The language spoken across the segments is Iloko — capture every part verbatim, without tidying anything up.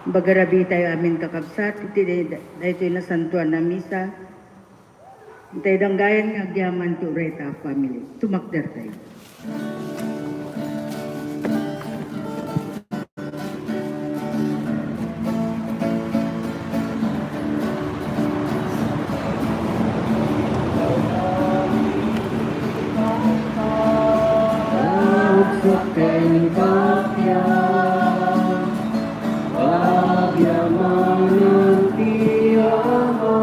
Magarabitayo amin, kakabsat, iti day-, daytoy nasantoan a misa. Intay danggayan nga agyaman ti uray ta a family. Tumakdertayo. Agsakken, Tapia, agyamanan ti Ama,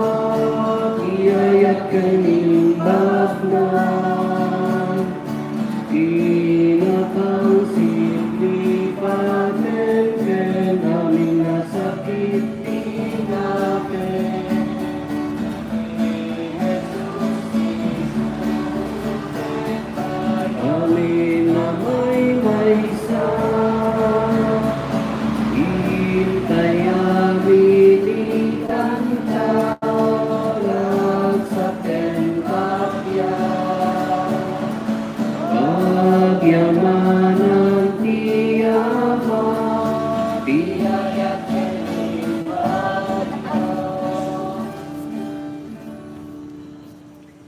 ti ayat ken imbagna, ti napangsit ti pateng ken amin a sakit ti nakem. Amin a maymaysa, intay amin iti tanta, agsakken, Tapia, agyamanan ti Ama, ti ayat ken imbagna.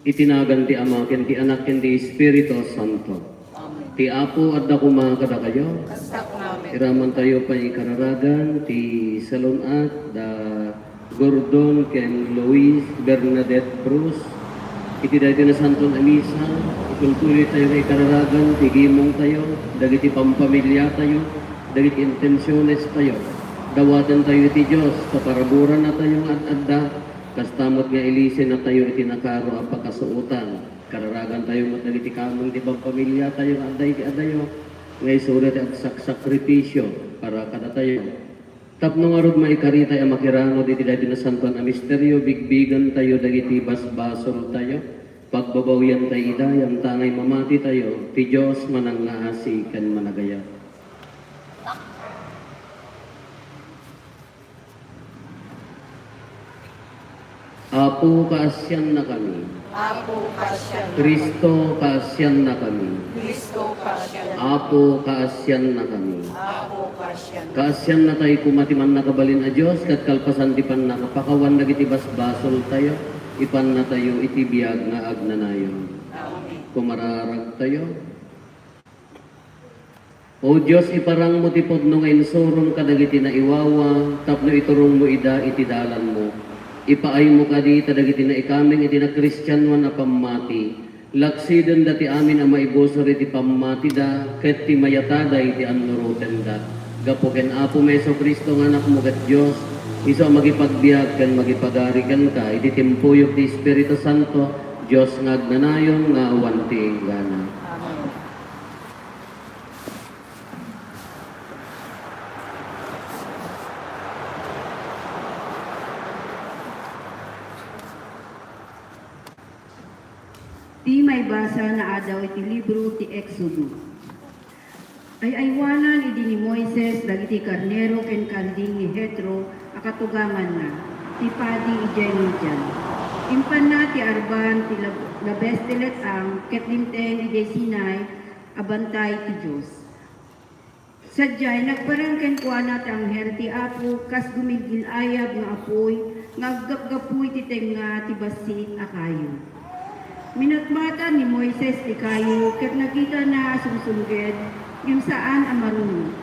Iti nagan ti Ama, ken ti Anak, ken ti Espiritu Santo. Amen. Ti Apo adda koma kadakayo. Kasta met. Iramantayo pay ikararagan ti salun-at da Gordon ken Luis Bernadette Bruce. Iti daytoy nasantoan a misa, itultuloytayo nga ikararagan ti gimongtayo, dagiti pampamiliatayo, dagiti intensionestayo. Dawatentayo iti Dios, ta paraburannatayo nga ad-adda, kasta met nga ilisennatayo iti nakaro a pakasuotan. Kararagantayo met dagiti kameng ti pampamiliatayo nga adda iti adayo, nga isuda ti agsaksakripisio para kadatayo. Tapno ngarud, maikaritay a makiranud iti daytoy nasantoan a misterio, bigbigantayo dagiti basbasoltayo, pagbabawiantay ida, yantangay mamatitayo, ti Dios manangngaasi ken managayat. Apo, kaasiannakami. Apo, kaasiannakami. Cristo, kaasiannakami. Cristo, kaasiannakami. Apo, kaasiannakami. Apo, kaasiannakami. Kaasiannatay koma ti mannakabalin a Dios, ket kalpasan ti pannakapakawan dagiti basbasoltayo, ipannatayo iti biag nga agnanayon. Amen. Kumararagtayo. O Dios, iparangmo ti pudno nga insurom kadagiti naiwawa tapno iturongmo ida iti dalanmo. Ipaaymo kadi ta dagiti naikameng iti nakristianoan a pammati, laksidenda ti amin a maibusor iti pammatida ket ti mayatada iti annurotenda. Gapu ken Apomi Jesu-Cristo nga Anakmo ket Dios, isu a makipagbiag ken makipagari kenka iti timpuyog ti Espiritu Santo, Dios nga agnanayon nga awan ti inggana. Amen. Ti maibasa naadaw iti libro ti Exodo. Ay-aywanan idi ni Moises dagiti karnero ken kalding ni Jetro a katuganganna, ti padi idiay Midian. Impanna ti arban ti lab-, labes ti let-ang ket dimteng idiay Sinai a bantay ti Dios. Sadiay, nagparang kenkuana ti anghel ti Apo kas gumilgil-ayab nga apuy nga aggapgapu iti tengnga ti bassit a kayo. Minatmatan ni Moises ti kayo ket nakitana a sumsumged ngem saan a marunong.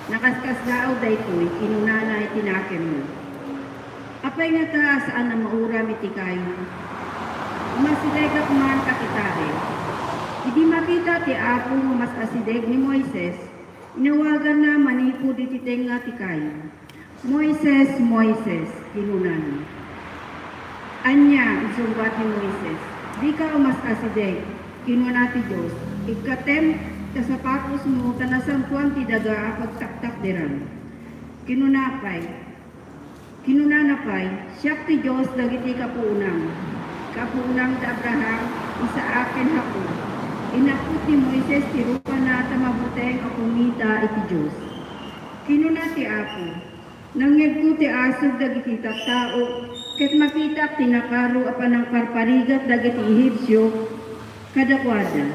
Nakaskasdaaw daytoy, kinunana iti nakemna. Apay ngata a saan a mauram iti kayo? Umasidegak man ta kitaem. Idi makita ti Apo nga mas asideg ni Moises, inawaganna manipud iti tengnga ti kayo. "Moises, Moises," kinunana. "Ania?" insungbat ni Moises. "Dika umas-asideg," kinuna ti Dios. "Ikkatem ta sapatosmo ta nasantoan ti daga a pagtaktakderam." Kinuna pay, Kinunana pay, "Siak ti Dios dagiti kapuonam, kapuonam da Abraham, Isaac, ken Jacob." Inapput ni Moises ti rupana ta mabuteng a kumita iti Dios. Kinuna ti Apo, "Nangngegko ti asug dagiti tattao, ket makitak ti nakaro a panangparparigat dagiti Egipsio kadakuada."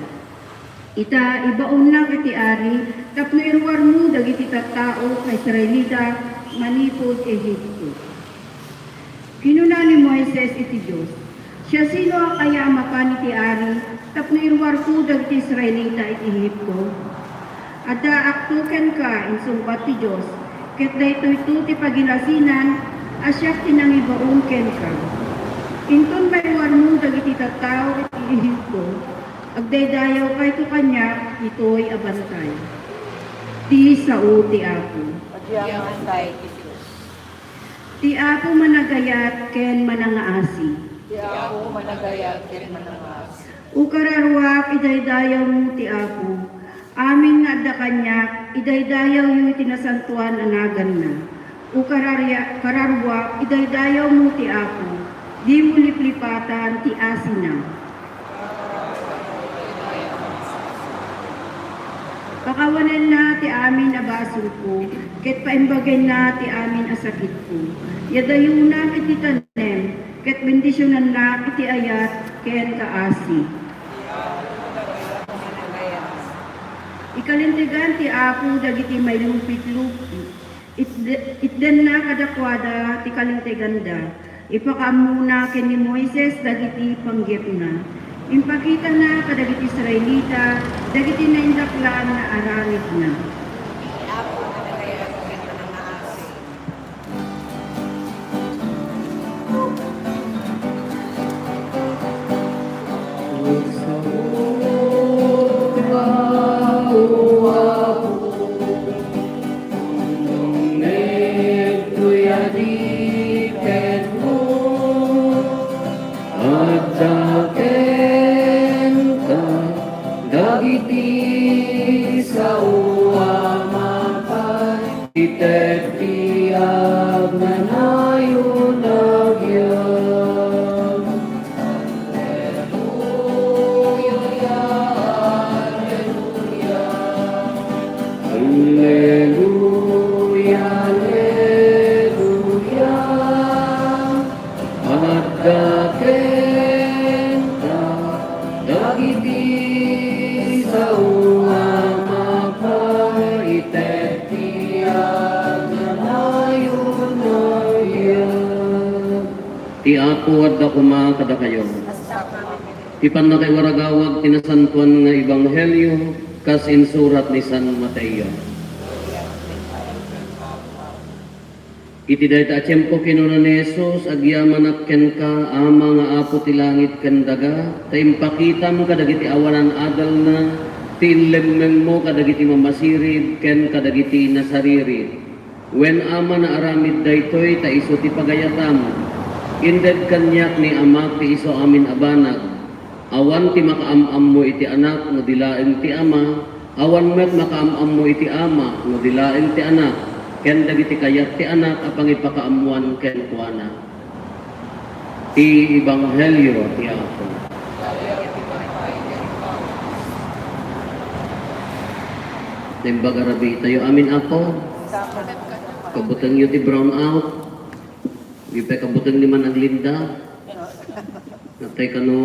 Ita, ibaonnak iti ari tapno iruarmo dagiti tattao nga Israelita manipud Egipto. Kinuna ni Moises iti Dios, "Siasino a kaya a mapan iti ari tapno iruarko dagiti Israelita iti Egipto? Addaakto kenka," insungbat ti Dios, "ket daytoyto ti pagilasinan a siak ti nangibaon kenka. Inton mairuarmo dagiti tattao iti Egipto, agdaydayawkayto kaniak ditoy a bantay." Ti sao ti Apo. Agyaman tayo iti Dios. Ti Apo managayat ken manangaasi. Ti Apo managayat ken manangaasi. O kararuak, idaydayawmo ti Apo. Amin nga adda kaniak, idaydayawyo iti nasantoan a naganna. O kararia-, kararuak, idaydayawmo ti Apo. Dimo liplipatan ti asina. Pakawanenna ti amin a basolko, ket paimbagenna ti amin a sakitko. Yadayunak iti tanem, ket bendisionannak iti ayat ken kaasi. Ikalintegan ti Apo dagiti mailupit-lupit. Itde-, itdenna kadakuada ti kalinteganda. Ipakaammona ken ni Moises dagiti panggepna. Impakitana kadagiti Israelita dagiti naindaklan nga aramidna. Adda kenka dagiti sao a mapay, ited ti agnanayon agyan. Alleluia, alleluia. Alleluia, alleluia. Adda kenka dagiti sao a mapaited ti agnanayon a biag. Ti Apo adda koma kadakayo. Ti pannakaiwaragawag ti nasantoan nga ebanghelio kas insurat ni San Mateo. Iti dayta a tiempo, kinuna ni Jesus, "Agyamanak kenka, Ama nga Apo ti langit ken daga, ta impakitam kadagiti awanan adalna ti inlemmengmo kadagiti mamasirid ken kadagiti nasaririt. Wen, Ama, naaramid daytoy ta isu ti pagayatam. Inted kaniak ni Amak ti isu amin a banag. Awan ti makaam-ammo iti Anak no di laeng ti Ama, awan met makaam-ammo iti Ama no di laeng ti Anak, ken dagiti kayat ti Anak a pangipakaammoan kenkuana." Ti Ebanghelio ti Apo. Naimbag a rabii tayo amin, Apo. Kabutengyo ti brown out. Di pay kabuteng ni Manang Linda. Natay kano,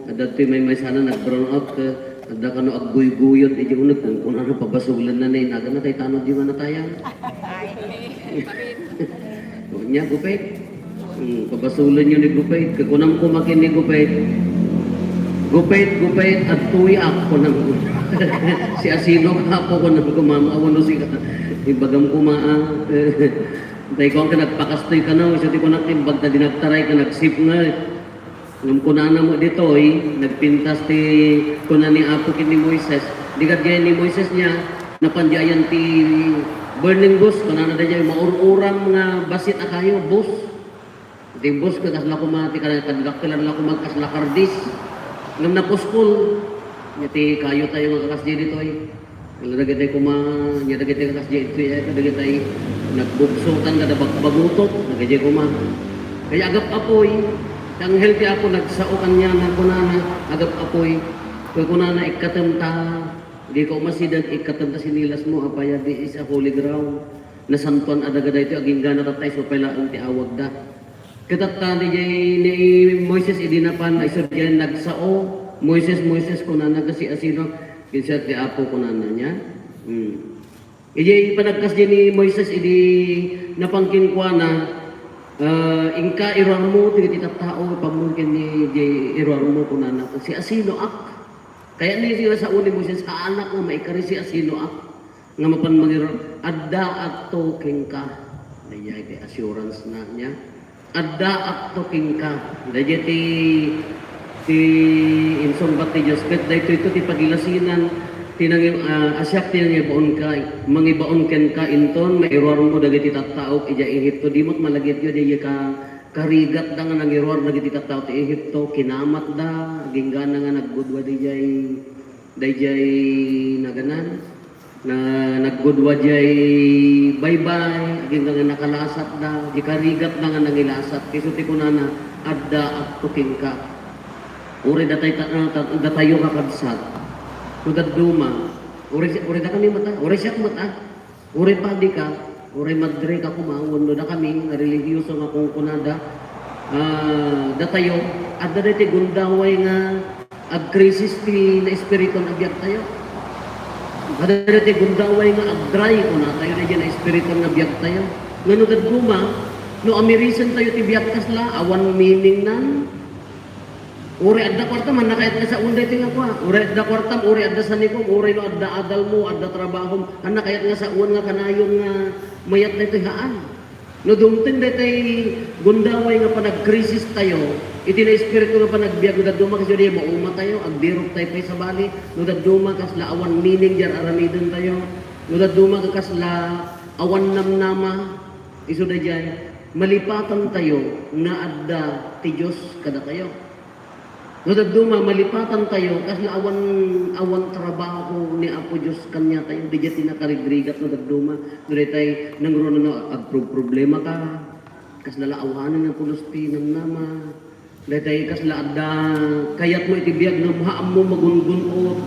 adda toy maymaysa a nag-brown out, eh, adda kano agguyguyod, idiay uneg, kunkunana pabasolenna ni, nagana tay tanod di manatayang. Nia, Gupit. Hmm, pabasolenyo ni Gupit. Kunam koma ken ni Gupit, "Gupit, Gupit, adtoyak," kunam. "Siasino ka, Apo?" kunam koma, "Awan no sika." Ibagam koma, ah. Tay kuan ka, nagpakastoy kano, isu ti kunak ti imbag ta di nagtaray ka, nagsip nga. Ngem kunana met ditoy, nagpintas ti kuna ni Apo ken ni Moises. Di ket gapu ni Moises nia, napan di ayan ti burning bush, kunana daydiay, maur-uram nga bassit a kayo, bush. Ti bush ket kasla koma ti kan-, kadakkelan la koma kasla kardis. Ngem napuskol. Iti kayo tayo nga kakas ditoy. Dagitay koma, nia dagitay kakas diay, eh, dagitay nagbugsotan kada bag-, bagutot, dagitay koma. Kaya agap-apoy, ti anghel ti Apo nagsao kaniana, kunana, "Agap-apoy." Kaya kunana, "Ikkatem ta, di ka umasideg, ikkatem ta sinilas mo, apay a this is a holy ground. Nasantoan a daga daytoy, agingga tatta, isu pay laeng ti awagda." Ket tatta, diay ni Moises idi napan, isu diay nagsao, "Moises, Moises," kunana, "Siasino?" Kinsiat ti Apo, kunana niya. Hmm. Idiay panagkasdi ni Moises, idi napan kenkuana, ah, "Inka, iruarmo dagiti tattao, ipammon ken ni, idiay iruarmo," kunana. "Siasinoak?" Kayatna iti nga sao ni Moises, haanak nga maikari, "Siasinoak nga mapan mangiruar? Addaakto kenka." Daydiay ti assurance na niya. "Addaakto kenka." Daydiay ti, ti insungbat ti Dios, ket daytoyto ti pagilasinan ti nangi-, ah, a siak ti nangibaonka, mangibaon kenka inton mairuarmo dagiti tattaok idiay Egipto. Di met malagipyo, daydiay ka-, karigatda nga nangiruar dagiti tattao ti Egipto, kinamatda, agingga na nga naggudua daydiay, daydiay naganan. Na naggudua diay baybay, agingga nga nakalasatda, di karigatda nga nangilasat. Isu ti kunana, "Addaakto kenka." Uray datay ta-, ah, ta-, datayo, kakabsat. No dadduma, uray si-, uray dakami met a, uray siak met a, uray padi ka, uray madre ka koma, wenno dakami nga relihiyoso nga kunkunada, ah, datayo, adda daytoy gundaway nga agkrisis ti naespirituan a biagtayo. Adda daytoy gundaway nga agdry, kunatayo, daydiay naespirituan nga biagtayo. Nga no dadduma, no amirisentayo ti biag, kasla awan meaningnan. Uray adda kuartam, haanna kayat nga saon daytoy nga kua. Uray adda kuartam, uray adda sanikom, uray no adda adalmo, adda trabahom, haanna kayat nga saon nga kanayon nga mayat daytoy, haan. No dumteng daytoy gundaway nga panagkrisistayo iti naespiritu nga panagbiag, no dadduma, kasla diay maumatayo, agdiroktayo pay sabali, no dadduma, kasla awan meaning diay aramidentayo, no dadduma, kasla awan namnama, isu daydiay, malipatantayo nga adda ti Dios kadatayo. No dadduma, malipatantayo, kasla awan, awan trabaho ni Apo Dios kaniatayo, daydiay ti nakarigrigat no dadduma. No daytay, nangruna no, agprob-, problema ka, kasla la awanen nga pulos ti namnama. Daytay, kasla adda kayatmo iti biag ngem haanmo magungun-ot.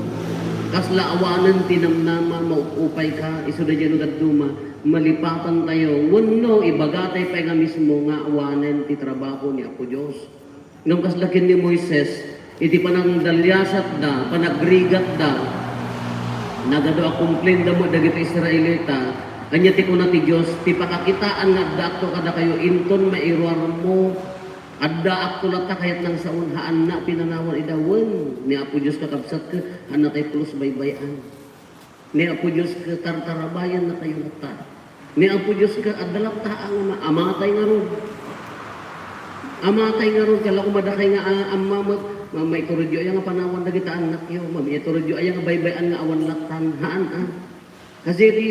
Kasla awanen ti namnama, maup-upay ka, isu daydiay no dadduma, malipatantayo, wenno ibagatay pay nga mismo nga awanen ti trabaho ni Apo Dios. Ngem kasla ken ni Moises, iti panangdaliasatda, panagrigatda, nagadu a complainda met dagiti Israelita, ania ti kuna ti Dios, "Ti pakakitaan nga addaakto kadakayo inton mairuarmo, addaakto latta kayat nang saon, haanna pinanawan ida." Wen, ni Apo Dios, kakabsat, ket haannatay pulos baybay-an. Ni Apo Dios ket tartarabayannatayo latta. Ni Apo Dios ket adda latta a nga ma-, amatay ngarud. Amatay ngarud, kala ko madakay nga, ah, amma met, ma-, maituredyo aya nga panawan dagiti annakyo, ma-, maituredyo aya nga baybay-an nga awan lattan. Haan, ah. Kasi ti,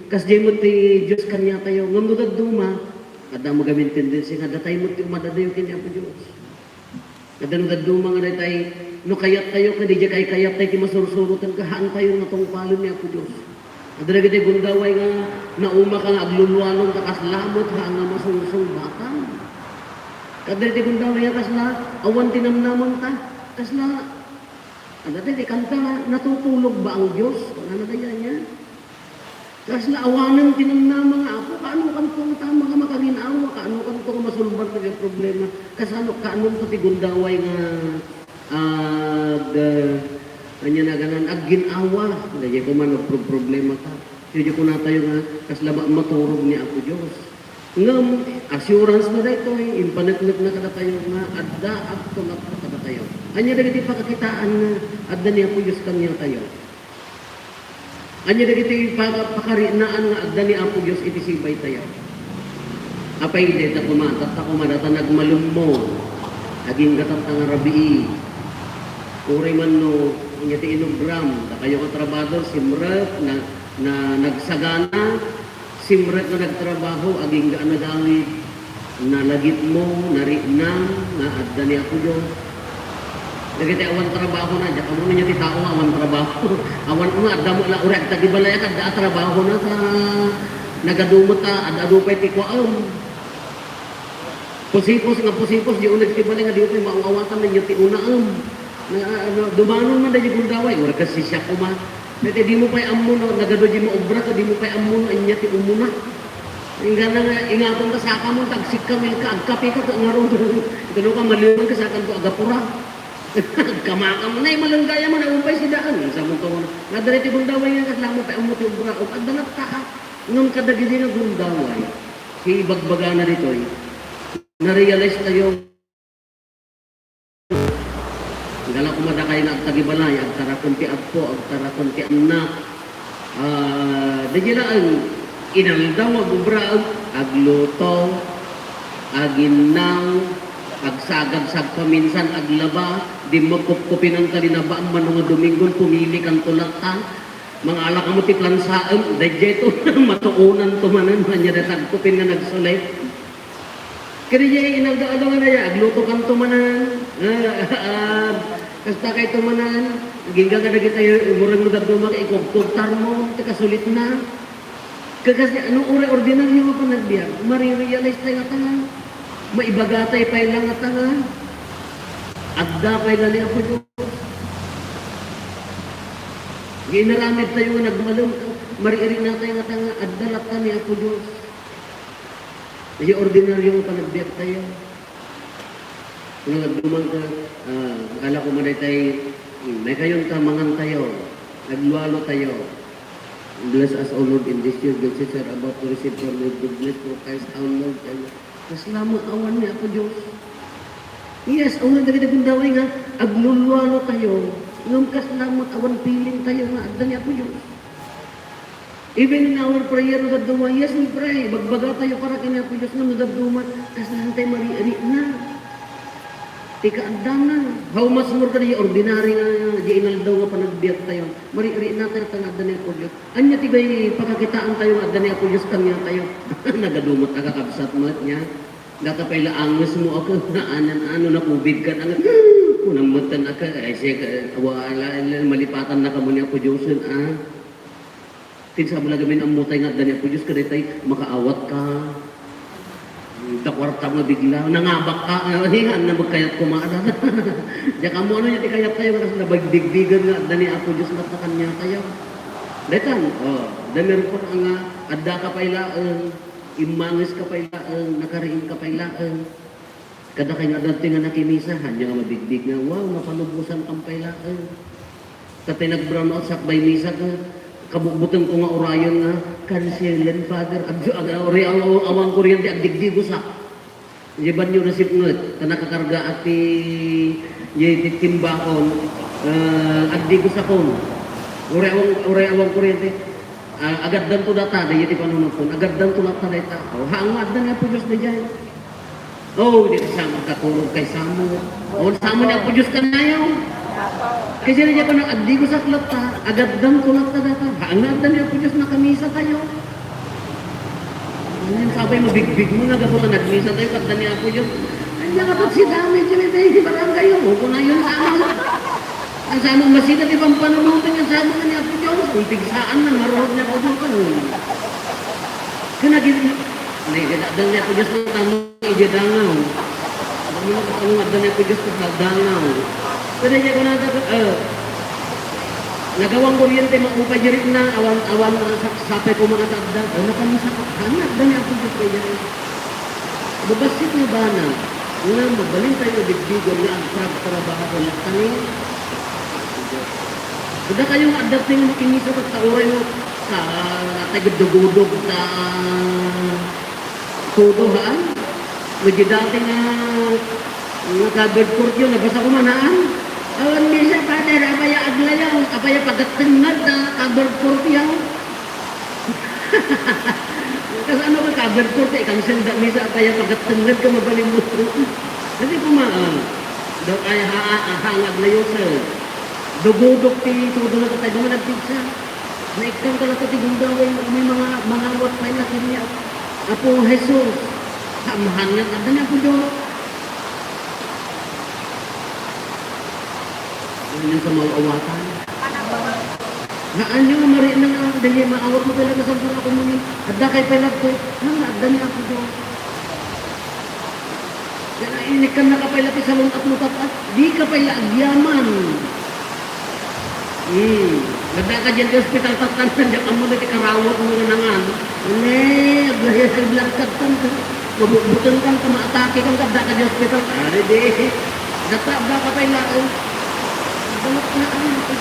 kasdiay met ti Dios kaniatayo, ngem no dadduma, adda magamin tendensi nga datay met ti umadadayo ken ni Apo Dios. Adda no dadduma nga daytay, no kayattayo ket diay kaykayattayo ti masursuroten, ket haantayo nga tungpalen ni Apo Dios. Adda dagiti gundaway nga nauma ka nga aglulualon ta kasla met haan nga masursurbatan. Ket adda dagiti gundaway nga kasla, awan ti namnamanta. Kasla, adda dagiti kanta nga, "Natutulog ba ang Dios?" Kunana daydiay ania? Kasla awanen ti namnama nga, "Apo, kaano kanto nga tama nga makarin-awa? Kaano kanto nga masolbar dagiti problema? Kasano, kaano ti gundaway nga, ah, ag-, ania naganan, aggin-awa?" Daydiay koma no pro-, problema ta. Daydiay kunatayo nga, kasla ba maturog ni Apo Dios? Ngem, assurance na daytoy, impaneknek na kadatayo nga adda agtulak kadatayo. Ania dagiti pakakitaan nga adda ni Apo Dios kaniatayo? Ania dagiti pa-, pakarinaan nga adda ni Apo Dios iti sibaytayo? Apay, dayta koma, tatta koma, data nagmalemmo, agingga tatta nga rabii. Uray man no, ania ti inubram, dakayo nga trabador, simrek, na, na, nagsagana, simrek nga nagtrabaho, agingga a nagawid. Nalagipmo, nariknam, nga adda ni Apo Dios. Dagiti awan trabahona, diak ammono ania ti tao nga awan trabaho. Awan nga, adda mo la, uray agta di balay, adda a trabahona, ta nagadu met a, ad-adu pay ti kuaem. Pusipos nga pusipos, di uneg ti balay nga di pay maaw-awatan, ania ti unaem. Na, ano, dumanon man daydi gundaway, uray kas siak koma. Dayta dimo pay ammo no, nagadu di maobra, ta dimo pay ammo no, ania ti umuna. Inggana nga, ingaton ka saka mo, tagsikkamil ka, agkape ka, ta ngarud. Ito no ka, maliwan ka, sakanto agapura. Agkamakam, nay malenggayaman, awan pay sida, ano, sa munto nga, nga dagiti gundaway nga kasla mo pay ammo ti obra, o, adda latta, a. Ngem kadagidi nga gundaway, si ibagbagana ditoy, na-realize tayo, gala kumadakay nga agtagibalay, agtarakon ti agpo, agtarakon ti annak, Ah, dagiti laeng, inaldaw nga agubraem, agluto, aginnaw, agsagad sagpaminsan, aglaba, dimma kupkupinanka linabaan mano nga Domingon, pumilikanto latta, mangalak kamo ti plansaem, daydiay to, matuonanto manen, ania dayta agkupin nga nagsulit. Kadi diay inaldaw-aldaw nga dayta, aglutokanto manen. Ah, ah, kasta kayto manen. Agingga nga dagiti umureng no dadduma, ikugkugtarmo ti kasulitna. Kakasi, no uray ordinaryo nga panagbiag, marirealize tayo nga tanga. Maibaga tayo pay lang nga tanga. Adda pay lang ni Apo Dios. Ginaramid tayo nga nagmalem, mariirina tayo nga tanga, adda latta ni Apo Dios. Idiay ordinaryo nga panagbiag tayo. Nga agdumang ka, ah, akala ko man daytay, hmm, may kayon ta, mangan tayo, aglualo tayo. Bless us, O Lord, in this year, blessed are about to receive from your goodness, for Christ our Lord. And kasla met awan ni Apo Dios. Yes, awan dagiti gundaway nga aglulualo tayo, ngem kasla met awan feeling tayo nga adda ni Apo Dios. Even in our prayer, no dadduma, yes, we pray. Bagbaga tayo para ken Apo Dios nga no dadduma, kasla tayo mariirina. Ti kaaddana. How much more kadi ordinary nga, di inaldaw nga panagbiag tayo. Mariirina tayo ta nga adda ni Apo Dios. Ania ti gay pakakitaan tayo nga adda ni Apo Dios kaniatayo? Nagadumat a kakabsat met nia. Data pay la angesmo a, anan-ano, nakubig ka na nga. Kunam met tan a ka, ay, siya ka, wala, malipatan na kamo ni Apo Dios, a. Kinsa mo la gamin ammo tay nga adda ni Apo Dios, kadaytay makaawat ka. Hmm, ta kuarta nga bigla, nangabak ka, ah, hian na magkayat kumaada. Diak ammo ano ti kayat tayo, nga nabagdigdigan nga adda ni Apo Dios, mat nakaniatayo. Daytan, oh, the miracle nga adda ka pay laeng, immanges ka pay laeng, nakariing ka pay laeng. Kadakay nga adda ti nga nakimisa, ania nga mabigdig nga, wow, napanubosan kam pay laeng. Ket ti nag-brownout sakbay misa ket kabutbutengko nga urayon nga, "Cancelen, Father." Agdi-, ag-, uri, aw-, aw-, awan kuryente, agdigdigosak. Idiay banyo nasipnget, ta nakakargaak ti, idiay ti timbakon, eh, agdigosakon. Uri awan, uri awan kuryente. Ah, agaddanto data, dayta ti panunotkon. Agaddanto latta dayta. O, haan nga adda ni Apo Dios daydiay. O, di kasama katurog kay Samuel. O, sama ni Apo Dios kanayo. Kay sino diay panang agdigosak latta, agaddanto latta data. Haan nga adda ni Apo Dios, nakamisa tayo. Ano yung sabay mabigbig mo, nagaputan, nagmisa tayo, kanta ni Apo Dios. Anya nga pag si Dami, dyan ito yung barangay, o, kunayon sa amin. Ang sa among masina, di ba, ang panunutan yung sa among ni Apo Dios? Kung pigsaan na, marurot niya Apo Dios, ano? Kaya naging, may ginadal niya Apo Dios ng tama, ididangaw. Ano mo na kung ano nga ni Apo Dios, pagdangaw. Kaya niya ko na, eh, nagawang kuryente, maupay diri na, awan, awan, ah, sa-, sapay ko mga tagda. Ano kami sa kakana, dami Apo Dios, kaya Babassit nga banag nga mabalin tayo bigbigan nga agtrabtrabaho nga kami. Kada kayo nga adda tayo makinisa, pagtauray mo sa tagadugudog ta todo, haan? Medyo dati nga, nga covered court yun, nabasa ko man, haan? Awan misa, Father, apaya aglayaw, apaya pagattengngad ta covered court yun. Kasano ka, covered court, eh, cancel da misa, apaya pagattengngad ka, mabalin mo. Kasi kumaan, daw kaya ha-, ha-, hangag na yun, sir. Dugudok ti todo na katay, mga nagpigsa. Naikkan ka lang sa tigundaway, may mga, mga awat pa yung lakin niya. Apo Jesus, samahan nga, kanta niya, Apo Diyos. Ano niya sa mga awatan? Nga anyo nga mari na nga, dahil maawat mo talaga sa mga kumuni. Adda kay pelagko, nga adda ni Apo Diyos. Kaya inikkan na ka pala ti salon at mo tapat, di ka pala agyaman. Hmm. Adda ka dyan ti hospital, tattan, dyan ka muna ti karawat mo nga nangan. Ne, aglahi-, high blood ka, tan, mabukbutan ka, maatake ka, adda ka dyan hospital. Ari di. Data, baka pay laeng. Balak na ang ito.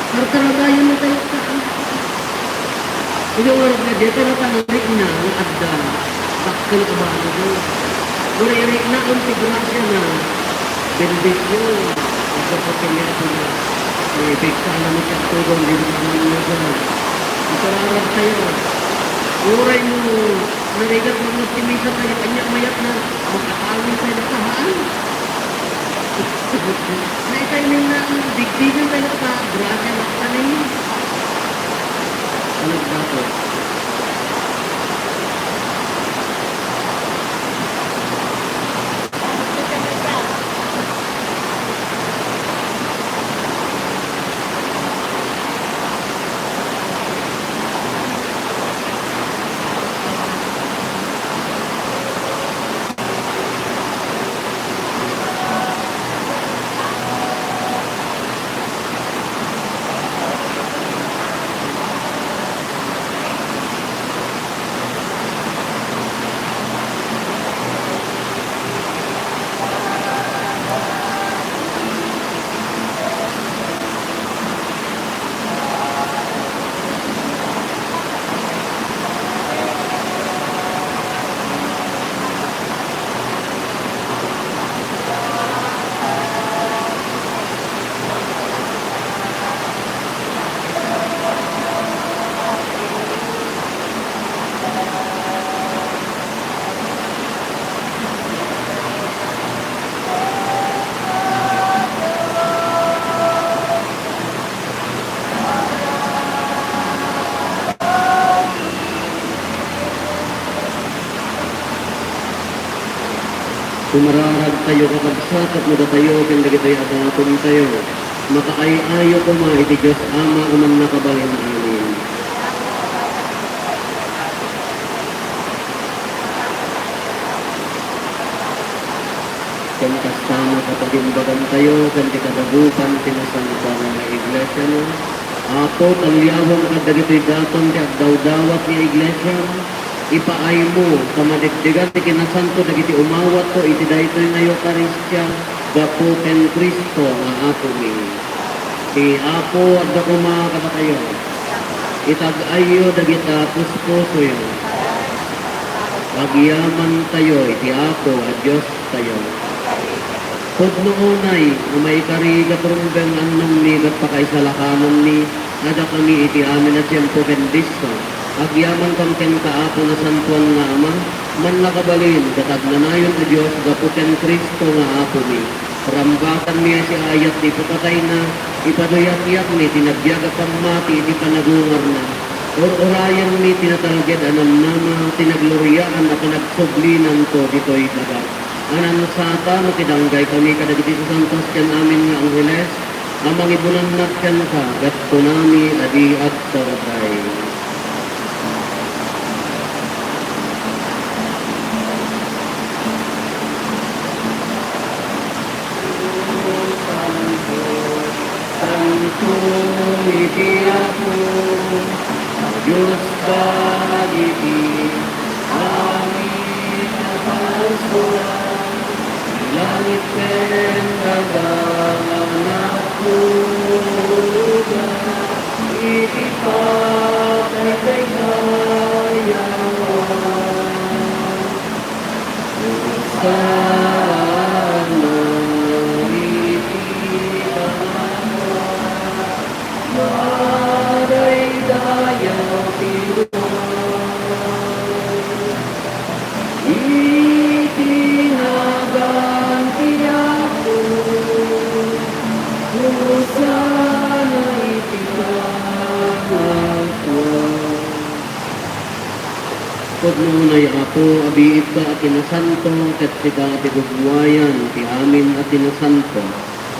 Karkarabayan na tayo sa ang ito. Ito, oras na dito, na pangrikna, ang adda. Dakkel a bago. Uri-uri na ang tigrasya na. Bendisyon. Ito po, pinirito na. May bigsa na magkatulong, di naman mo dyan. Ikararag tayo. Uray mo, narigat mo, optimisa tayo, kanya mayat na. Makatawin tayo na kahaan. Naitay mo na ang digdigan tayo pa, grabe na kami. Ano ba to? Sumararag tayo, kakabsat, tapno datayo ken dagitoy a daton tayo makaay-ayo koma iti Dios Ama a Mannakabalin. Amen. Ken kasta, kapagimbagan tayo ken ti kadagupan ti nasantoan nga iglesia, no? Apo, taliawem kadagitoy daton ti agdawdawat nga iglesia. Ipaaymo ta madegdegan ti kinasanto dagiti umawatto iti daytoy nga Eukaristia gapu ken Cristo nga Apomi. Ti Apo adda koma kadatayo. Itag-ayyo dagita puspusoyo. Agyamantayo iti Apo a Diostayo. Pudno unay a maikari ket rumbeng annongmi ket pakaisalakananmi a dakami iti amin a tiempo ken disso. Agyamankam kenka, Apo, Nasantoan nga Ama, Mannakabalin ket Agnanayon a Dios, gapu ken Cristo nga Apomi. Rambakanmi a siaayat ti ipapatayna, ipaduyakyak ti nabiag a pammati iti panagungarna. Ur-urayenmi ti natalged a namnama, ti nagloriaan a panagsublinan to ditoy daga. Anansata no ti danggaykami kadagiti sasantos ken amin nga angheles a mangibunannad kenka, ket kunami a di agtarday. Santo iti Apo, Dios dagiti amin a pagsurat, langit ken daga nga nagtuloda iti pakaydaydayawan. Hosanna iti Apo. Madaydayaw ti Apo iti nagan ti Apo. Hosanna iti nagan ti Apo. Pudno unay, Apo, a biitka a kinasanto, ket sika ti gugmoayan ti amin a tinasanto.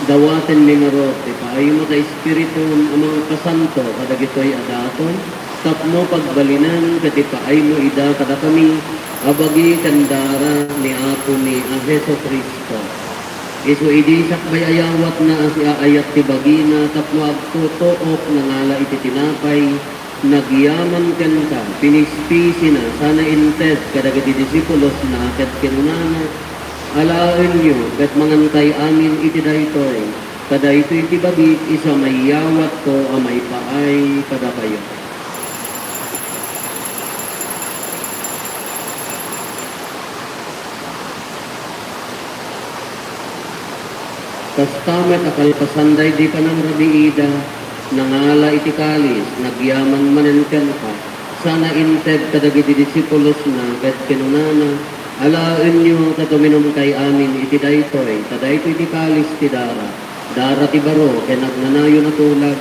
Dawatenmi ngarud ti paaymo ta Espiritum a mangpasanto kadagitoy a daton, tapno pagbalinen ket ipaaymo ida kadakami a bagi ken dara ni Apomi a Jesu-Cristo. Isu idi sakbay a yawatna a siaayat ti bagina tapno agtutuok nangala iti tinapay, nagyaman kenka, pinispisina, sana inted kadagiti disipulosna ket kinunana, Alaenyo ket mangankay amin iti daytoy, ta daytoy ti bagik, isu a maiyawatko a maipaay kadakayo. Kasta met a kalpasan daydi panangrabiida, nangala iti kalis, nagyaman manen kenka, sana inted kadagiti disipulosna, ket kinunana, alaenyo ket uminumkay amin iti daytoy, ta daytoy ti kalis ti dara, dara ti baro ken agnanayon a tulag,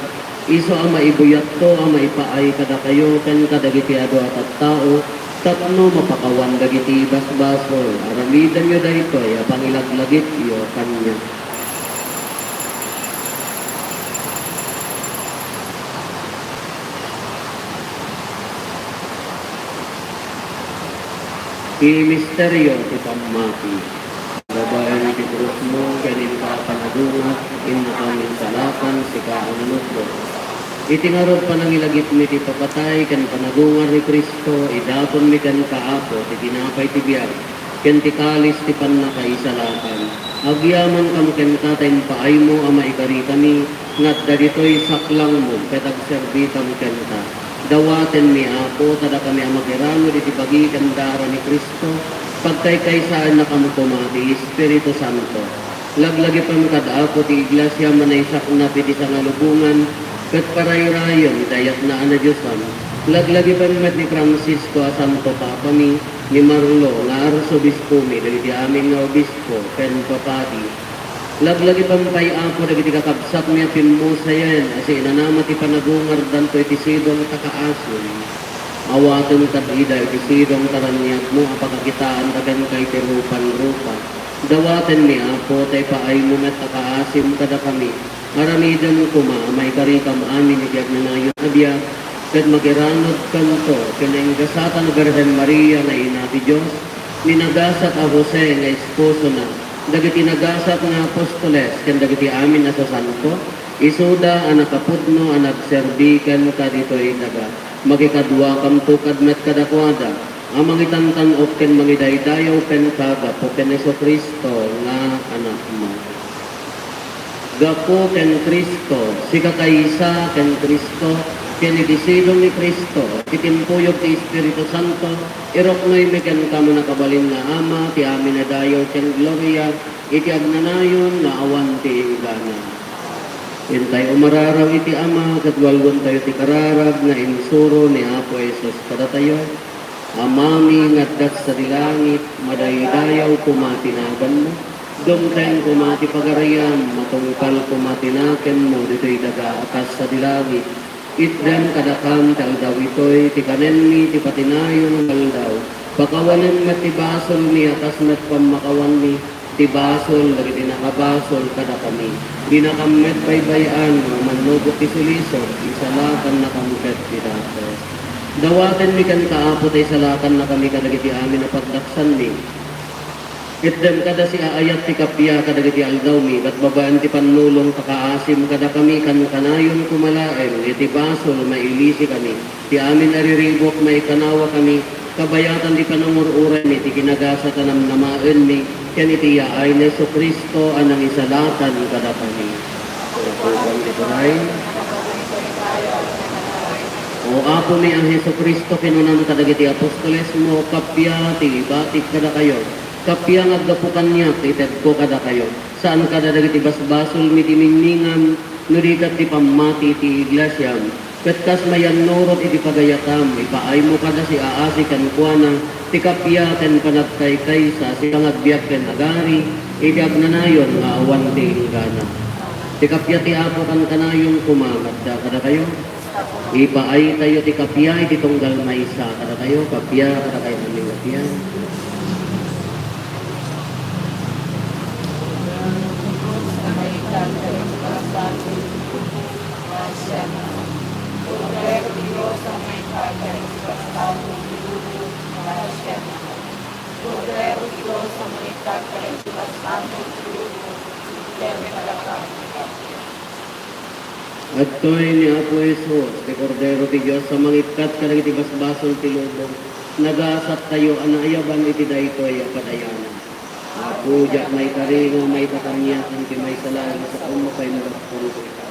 isu a maibuyatko a maipaay kadakayo ken kadagiti adu a tattao, tapno mapakawan dagiti basbasol. Aramidenyo daytoy a pangilaglagipyo kaniak. Ti misterio ti pammati. Babaen iti krusmo ken inka a panagungad, innakam insalakan, sika a Manukdo. Iti ngarud panangilagipmi ti ipapatay ken panagungar ni Cristo, idatonmi kenka, Apo, ti tinapay ti biag ken ti kalis ti pannakaisalakan. Agyamankam kenka ta impaaymo a maikarikami nga adda ditoy saklangmo ket agserbikam kenka. Dawatenmi, Apo, ta dakami a makiranod iti bagi ken dara ni Cristo, pagkaykaysaennakam koma ti Espiritu Santo. Laglagipem kad Apo ti Iglesia a naisaknap iti sangalubongan ket parayrayen ti ayatna a nadiosan. Laglagipem met ni Francisco a Santo Papami, ni Marlo nga Arsobispomi, dagiti amin nga obispo ken papadi. Laglagipem pay, Apo, dagiti kakabsatmi a pimmusayen a siinanama ti panagungardanto iti sidong ta kaasim. Awaten kad ida iti sidong ta raniagmo a pakakitaanta kenka iti rupa-rupa. Dawatenmi, Apo, ta ipaaymo met a kaasim kadakami. Aramiden koma a maikarikam amin iti agnanayon a biag, ket makiranodkanto ken naingasatan a Birhen Maria nga Ina ti Dios, ni nagasat a Jose nga esposona, dagiti nagasat nga apostoles, ken dagiti amin a sasanto, isuda a nakapudno a nagserbi kenka ditoy daga. Makikaduakamto kad met kadakuada a mangitantan-ok ken mangidaydayaw kenka gapu ken Jesu-Cristo nga Anakmo. Gapu ken Cristo, sikakaysa ken Cristo, ken iti sidong ni Cristo, iti impuyog ti Espiritu Santo, iruknoymi kenka, mannakabalin nga Ama, ti amin a dayaw ken gloria, iti agnanayon nga awan ti inggana. Intay umararaw iti Ama, ket walwentayo ti kararag nga insuro ni Apo Jesus kadatayo. Amami nga adda sadi langit, madaydayaw koma ti naganmo. Dumteng koma ti pagariam, matungpal koma ti nakemmo ditoy daga a kas sadi langit. Itdem kadakam ti aldaw itoy ti kanenmi ti patinayon nga aldaw. Pakawanem met ti basolmi a kas met pammakawanmi ti basol dagiti nakabasol kadakami. Dinakam met baybay-an nga umannugot ti sulisog, isalakannakam ket ti dakes. Dawatenmi kenka, Apo, ta isalakannakami kadagiti amin a pagdaksanmi. Itdem kada siaayat ti kappia kadagiti aldawmi, ket babaen ti pannulong pakaasim kadakami, kankanayon koma laeng iti basol mailisikami. Ti amin a riribuk maikanawakami, kabayatan ti panangur-uraymi ti kinagasat a namnamaenmi, ken iti yaay ni Jesu-Cristo a nangisalakan kadakami. Pagtutuan ti turay. O Apomi a Jesu-Cristo, kinunam kadagiti apostolesmo, kappia ti ibatik kadakayo, kappia nga aggapu kaniak ti itedko kadakayo, saan kada dagiti basbasolmi ti ningningan, no di ket ti pammati ti iglesiam. Ket kas mayannurot iti pagayatam, ipaaymo kada siaasi kenkuana ti kappia ken panagkaykaysa, sika nga agbiag ken agari iti agnanayon nga awan ti inggana. Ti kappia ti Apo kankanayon koma nga adda kadakayo. Ipaaytayo ti kappia iti tunggal maysa kadakayo, kappia kadakayo amin, kappia. Adtoy ni Apo Jesus, ti Kordero ti Dios a mangikkat kadagiti basbasol ti lubong. Nagasattayo a naayaban iti daytoy a padayanan. Apo, diak maikari nga maipakaniakan ti maysa laeng a saom a pay nga agpurpurita.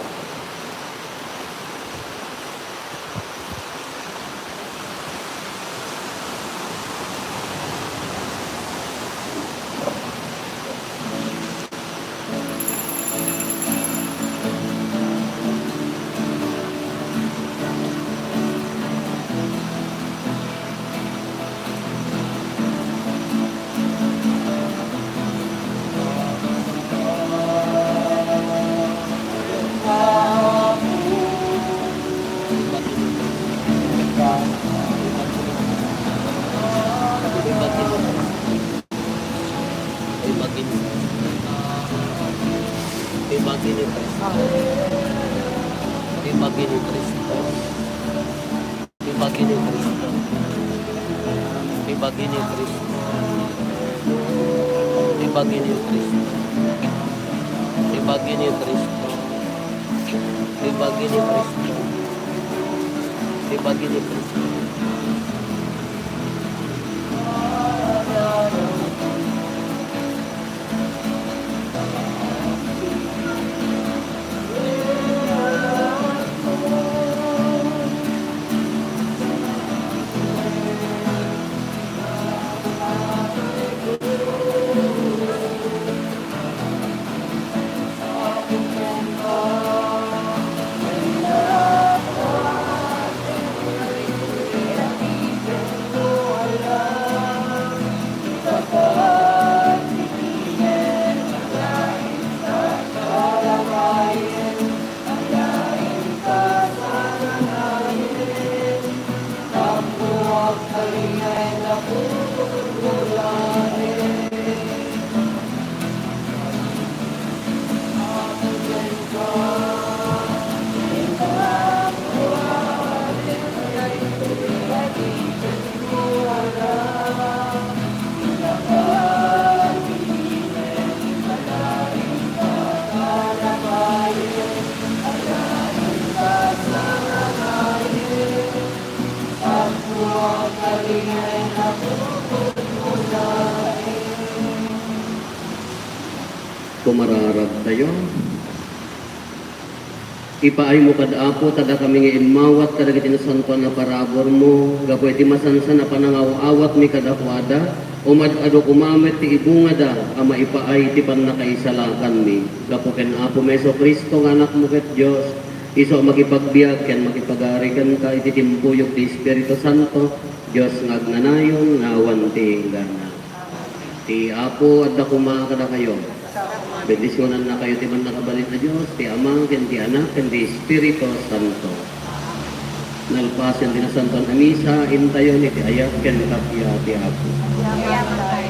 Ibagi ni Cristo. Ibagi ni Cristo. Ibagi ni Cristo. Ibagi ni Cristo. Ibagi ni Cristo. Ibagi ni Cristo. Ibagi ni Cristo. Ibagi ni Cristo. Kumararagtayo. Ipaaymo kad Apo, ta dakami nga immawat kadagiti nasantoan a paraburmo, gapu iti masansan a panangaw-awatmi kadakuada, umad-adu koma met ti ibungada a maipaay ti pannakaisalakanmi. Gapu ken Apomi Jesu-Cristo nga Anakmo ket Dios, isu a makipagbiag ken makipagari kenka iti timpuyog ti Espiritu Santo, Dios nga agnanayon nga awan ti inggana. Ti Apo adda koma kadakayo. Bendisionannakayo ti Mannakabalin a Dios, ti Ama, ken ti Anak, ken ti Espiritu Santo. Nalpasen ti Nasantoan a Misa, intayon iti ayat ken kappia ti Apo.